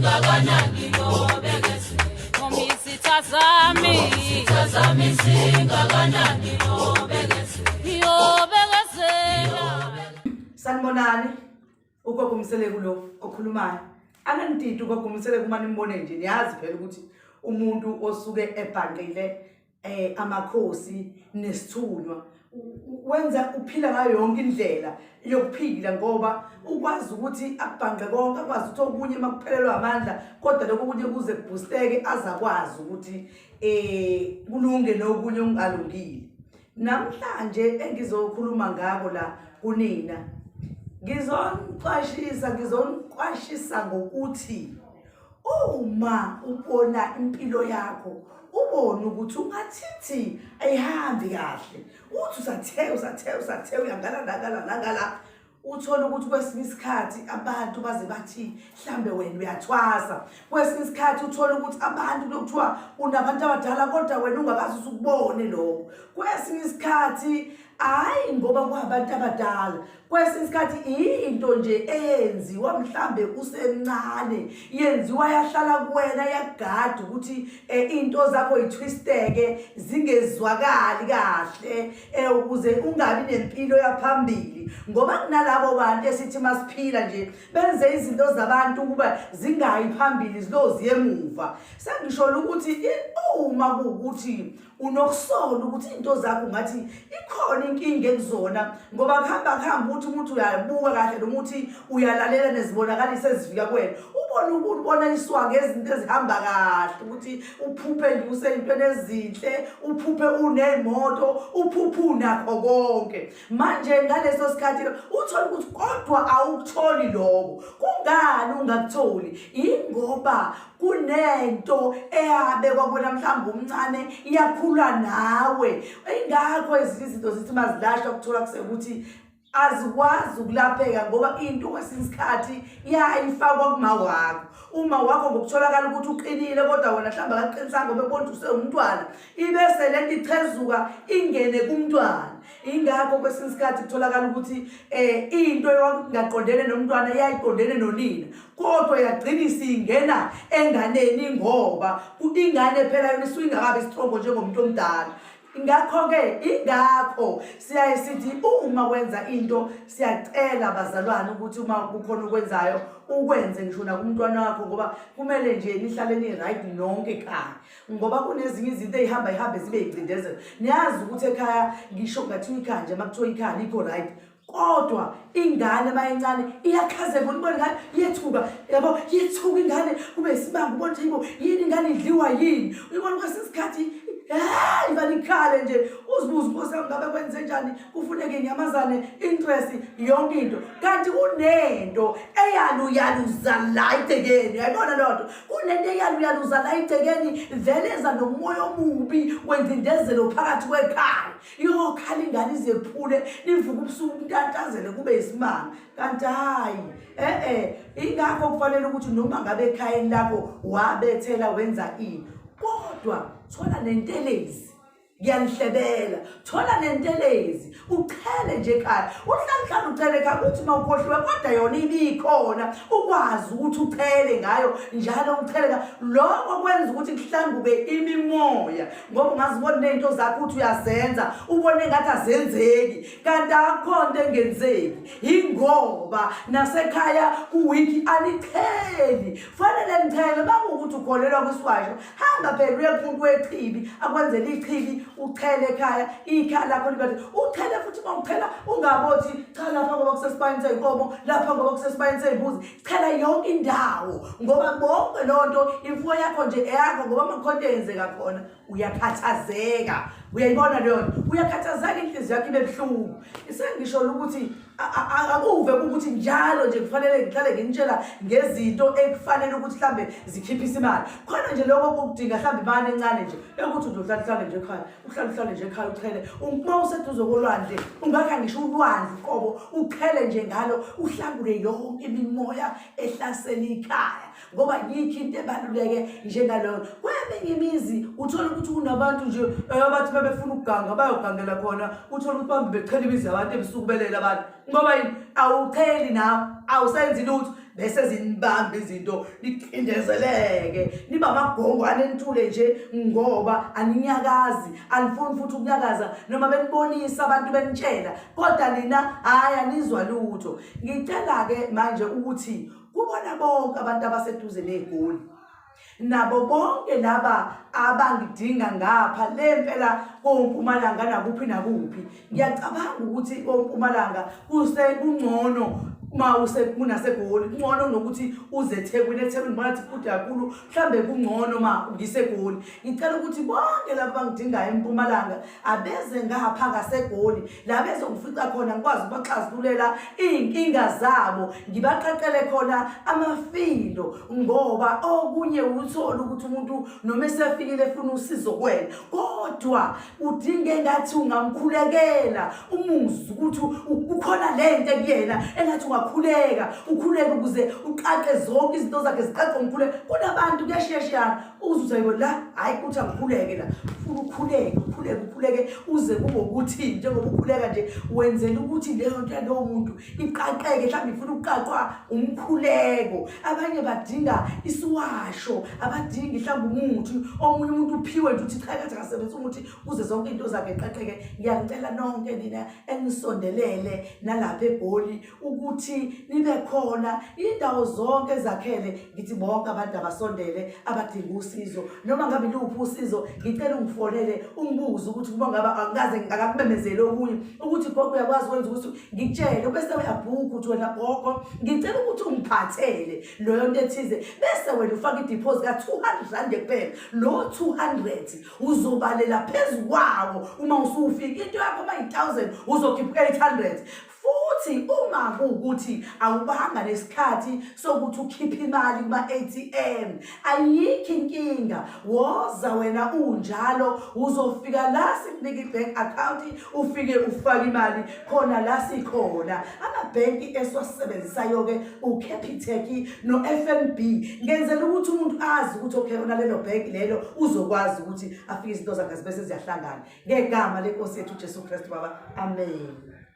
Singakanani nobekezela. Noma izitha zami. Izitha zami singakanani nobekezela. Ngiyobekezela. Sanibonani, ugogo Mseleku lo okhulumayo. Anganididi ugogo Mseleku uma nimbone nje, niyazi phela ukuthi umuntu osuke ebhanqile amakhosi nesithunywa wenza uphila ngayo yonke indlela yokuphila ngoba ukwazi ukuthi akubhanqe konke, akwazi ukuthi okunye uma kuphelelwa amandla kodwa lokho okunye kuze kubhusteke azakwazi ukuthi kulunge nokunye okungalungile. Namhlanje engizokhuluma ngako la kunina, ngizoniqwashisa, ngizoniqwashisa ngokuthi uma ubona impilo yakho ubone ukuthi ungathithi ayihambi kahle, uthi usathe usathe usathe uyangala nangala nangala, uthole ukuthi kwesinye isikhathi abantu baze bathi mhlambe wena uyathwasa. Kwesinye isikhathi uthole ukuthi abantu kuthiwa unabantu abadala kodwa wena ungakaze usukubone lokho. Kwesinye isikhathi hhayi ngoba kwabantu abadala, kwesinye isikhathi into nje eyenziwa mhlambe usemncane yenziwa yahlala kuwena yagada ukuthi into zakho yithwisteke zingezwakali kahle ukuze ungabi nempilo yaphambili, ngoba kunalabo bantu esithi masiphila nje benze izinto zabantu ukuba zingayi phambili zilo ziyemuva. Sengisho ukuthi uma kuwukuthi unokusola ukuthi into zakho ngathi ikhona inkinga ekuzona, ngoba kuhamba kuhamba ukuthi umuntu uyabuka kahle noma uthi uyalalela nezibonakaliso ezifika kuwena, ubone ukuthi uboniswa ngezinto ezihamba kahle, ukuthi uphuphe nje useyintweni ezinhle, uphuphe uney'moto, uphuphe unakho konke. Manje ngaleso sikhathi uthole ukuthi kodwa awukutholi lokho. Kungani ungakutholi? Ingoba kunento eyabekwa kuwena mhlawumbe umncane iyakhula nawe. Ingakho ezinye izinto zithi mazilashwa kuthola kusekuthi azikwazi ukulapheka, ngoba into kwesinye isikhathi yayifakwa kuma wakho. Uma wakho ngokutholakala ukuthi uqinile kodwa wena mhlawumbe akaqinisanga ngoba ebona ukuthi usewumntwana, ibese lento ichezuka ingene kumntwana. Ingakho kwesinye isikhathi kutholakala ukuthi into eyakungaqondene nomntwana yayiqondene nonina, kodwa yagcina isingena enganeni, ngoba ingane phela yona isuke ingakabi strong njengomuntu omdala. Ngakho-ke ingakho siyaye sithi uma wenza into, siyacela bazalwane ukuthi uma kukhona okwenzayo ukwenze ngisho nakumntwana wakho, ngoba kumele nje nihlale ni-right nonke ekhaya, ngoba kunezinye izinto ey'hamba ihambe zibe yingcindezelo. Niyazi ukuthi ekhaya ngisho kungathiwa ikhaya nje, uma kuthiwa ikhaya alikho right, kodwa ingane mayincane iyakhazeka, unibona ingane yethuka, yabo, yethuka ingane kube isibanga, ubona ukuthi hayibo yini ingane idliwa yini, uyibona kwesinye isikhathi hayi ivale ikhale nje, uzibuze inkosi yami ngabe kwenze njani, kufuneke inyamazane interest yonke into, kanti kunento eyaluyaluza la egcekeni. Uyayibona leyo nto, kunento eyaluyaluza la egcekeni, veleza nomoya omubi wengcindezelo phakathi kwekhaya. Iyokhala ingane izephule, nivuke ubusuku kuntantazele kube isimanga, kanti hhayi ingakho kufanele ukuthi noma ngabe ekhayeni lakho wabethela wenza ini, kodwa thola nentelezi, ngiyanihlebela, thola nentelezi uchele nje ekhaya, uhlale uchele ekhaya, kuthi uma ukhohliwe kodwa yona ibikhona, ukwazi ukuthi uchele ngayo njalo, uchele ngayo. Lokho kwenza ukuthi kuhlanguke imimoya, ngoba ungazibona ney'nto zakho ukuthi uyazenza ubone ngathi azenzeki, kanti akukho nto engenzeki, yingoba nasekhaya kuwiki anicheli. Fanele nichele. Bakuwukuthi ukholelwa kwisiwasho, hamba phela uye kumuntu wechibi akwenzele ichibi, uchele ekhaya, ikhaya lakho libe uchele futhi. Uma uchela ungabothi cha lapha ngoba kusesibayeni sey'nkomo, lapha ngoba kusesibayeni sey'mbuzi, chela yonke indawo, ngoba bonke loo nto imfuyo yakho nje eyakho, ngoba amakhonto eyenzeka khona uyakhathazeka, uyayibona leyo nto, uyakhathazeka, inhliziyo yakho ibe buhlungu. Sengisho ukuthi akuve ukuthi njalo nje kufanele ngihlale nginitshela ngezinto ekufanele ukuthi mhlambe zikhiphise imali khona nje, lokho kokudinga mhlambe imali encane nje yokuthi nje uhlale uhlale nje ekhaya, uhlale uhlale nje ekhaya uchele. Uma useduze kolwandle ungakha ngisho ulwandle uqobo, uchele nje ngalo, uhlangule yonke imimoya ehlasela ikhaya, ngoba yikho into ebaluleke njengaloyo. Kweminye imizi uthola ukuthi kunabantu nje abathi bebefuna ukuganga bayogangela khona, uthole ukuthi bambe bechela imizi yabantu ebusuku, belele abantu, ngoba yini? Awucheli nawe, awusenzi lutho. Bese zinibamba izinto nicindezeleke, niba amagongwane nithule nje ngoba aninyakazi, anifuni futhi ukunyakaza noma benibonisa abantu benitshela, kodwa nina hhayi anizwa lutho. Ngicela-ke manje ukuthi kubona bonke abantu abaseduze neGoli nabo bonke laba abangidinga ngapha le mpela koMpumalanga nakuphi nakuphi, ngiyacabanga ukuthi koMpumalanga kungcono uma kunaseGoli, kungcono kunokuthi uze eThekwini. EThekwini ngibona ukuthi kude kakhulu, mhlawumbe kungcono uma ngiseGoli. Ngicela ukuthi bonke laba abangidingayo eMpumalanga abeze ngapha ngaseGoli, la bezongifica khona ngikwazi ukubaxazululela iy'nkinga zabo, ngibaqaqele khona amafindo, ngoba okunye uthole ukuthi umuntu noma esefikile efuna usizo kuwena, kodwa udinga engathi ungamkhulekela, umuzwe ukuthi kukhona le nto ekuyena engathi ungakhuleka, ukhuleke ukuze uqaqe zonke izinto zakhe ziqaqe umkhuleke. Kunabantu kuyashiyashiyana, uze uthi ayibo la, hhayi kuthi angikhuleke la, ufuna ukhuleke ukhuleke ukhuleke uze kube ukuthi njengoba ukhuleka nje wenzela ukuthi leyo nto yalowo muntu iqaqeke, mhlawumbe ifuna ukuqaqwa umkhuleko. Abanye badinga isiwasho, abadingi mhlawumbe umuthi. Omunye umuntu uphiwe nje ukuthi cha kathi akasebenzisa umuthi kuze zonke into zakhe iqaqeke. Ngiyangicela nonke nina enisondelele nalapha eGoli ukuthi nibe khona indawo zonke ezakhele. Ngithi bonke abantu abasondele abadinga usizo, noma ngabe iluphi usizo, ngicela ungifonele ungibuze ukuthi kuba ngabe angikaze akakumemezele okunye ukuthi gogo uyakwazi ukwenza ukuthi ngikutshele, bese uyabhuka ukuthi wena gogo ngicela ukuthi ungiphathele loyo nto ethize, bese wena ufaka idiphozi ka-200 rand kuphela. Lo 200 uzobalela phezu kwawo uma usufika into yakho, uma yi-1000 uzokhipha u-800. Futhi uma kuwukuthi awubanga nesikhathi sokuthi ukhiphe imali kuma-ATM, ayikho inkinga, woza wena unjalo, uzofika la sikunike i-bank account, ufike ufake imali khona la sikhona. Amabhenki esiwasebenzisayo-ke uCapitec no-FNB, ngenzela ukuthi umuntu azi ukuthi okay unalelo bhenki lelo, uzokwazi ukuthi afike izinto zakhe zibe seziyahlangana. Ngegama leNkosi yethu uJesu Kristu Baba, amen.